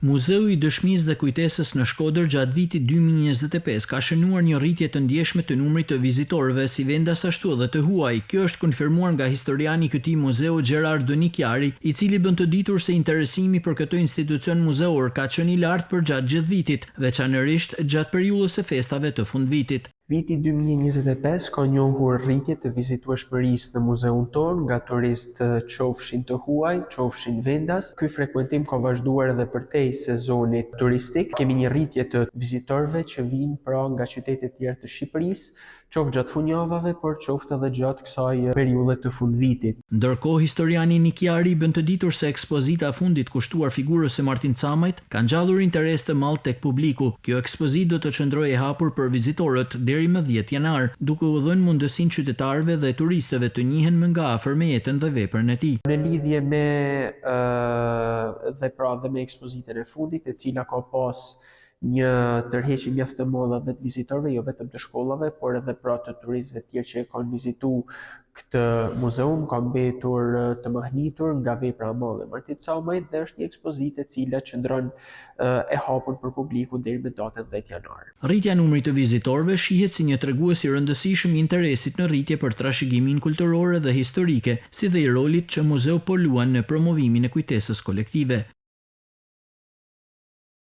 Muzeu i Dëshmisë dhe Kujtesës në Shkodër gjatë vitit 2025 ka shënuar një rritje të ndjeshme të numrit të vizitorëve, si vendas ashtu edhe të huaj. Kjo është konfirmuar nga historiani i këtij muzeu Gerardo Nikjari, i cili bën të ditur se interesimi për këtë institucion muzeor ka qenë i lartë përgjatë gjithë vitit, veçanërisht gjatë periudhës së festave të fundvitit. Viti 2025 ka njohur rritje të vizitueshmërisë në muzeun tonë nga turistë qofshin të huaj, qofshin vendas. Ky frekuentim ka vazhduar edhe përtej sezonit turistik. Kemi një rritje të vizitorëve që vijnë pra nga qytete të tjera të Shqipërisë, qoftë gjatë fundjavave, por qoftë edhe gjatë kësaj periudhe të fundvitit. Ndërkohë, historiani Nikjari bën të ditur se ekspozita e fundit kushtuar figurës së Martin Camajt ka ngjallur interes të madh tek publiku. Kjo ekspozitë do të qëndrojë e hapur për vizitorët deri më 10 janar, duke u dhënë mundësinë qytetarëve dhe turistëve të njihen më nga afër me jetën dhe veprën e tij. Në lidhje me dhe pra dhe me ekspozitën e fundit, e cila ka pas një tërheqje mjaft të madhe dhe të vizitorëve, jo vetëm të shkollave, por edhe pra të turistëve të tjerë që e kanë vizitu këtë muzeum, kanë mbetur të mahnitur nga vepra e madhe e Martin Camajt dhe është një ekspozitë e cila qëndron e hapur për publikun deri në datën 10 janar. Rritja e numrit të vizitorëve shihet si një tregues i rëndësishëm i interesit në rritje për trashëgiminë kulturore dhe historike, si dhe i rolit që muzeu po luan në promovimin e kujtesës kolektive.